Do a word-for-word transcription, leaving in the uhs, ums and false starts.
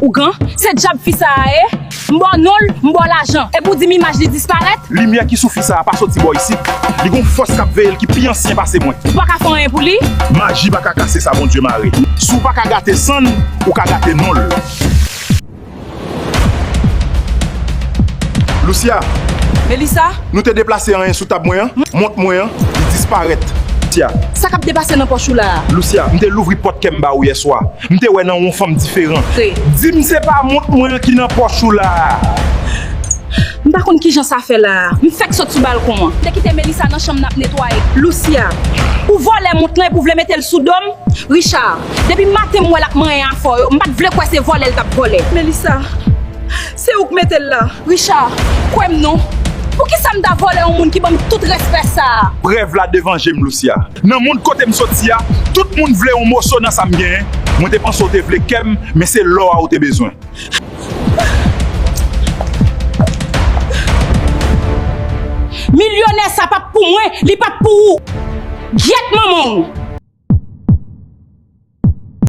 Ougan, se dyab fi sa a ye. M ba w non l, m ba w lajan. Epi w di m imaj li disparèt? Limyè ki sou fi sa a pa soti bò isit. Li gon fòs k ap veye l ki pi ansyen pase mwen. Ou pa ka fè anyen pou li? Maji pa ka kase sa Bondye mare. Si w pa ka gate san l, ou ka gate non l. Lucia. Melissa. Nou te deplase anyen sou tab mwen an. Mont mwen an, li disparèt. Lucia. Sa k ap depase nan pòch ou la a? Lucia, m te louvri pòt kè m ba ou yèswa. M te wè nan ou yon fanm diferan. Di m se pa mont mwen an ki nan pòch ou la a. M pa konn kijan sa fè la a. M fèk sot sou balkon an. M te kite Melissa nan chanm nan ap netwaye. Lucia, ou vòlè mont lan epi w vle mete l sou do m? Richard, depi maten m wè l ap manyen afè w yo, m pa t vle kwè se vòlè l t ap vòlè. Melissa, se ou k mete l la. Richard, kwè m non. Poukisa m ta vòlè yon moun ki ban m tout respè sa a? Prèv la devan je m, Lucia. Nan mond kote m soti a, tout moun vle yon moso nan sa m genyen. Mwen te panse w te vle kè m, men se lò a ou te bezwen. Milyonè sa p ap pou mwen, li p ap pou ou. Gyèt manman w.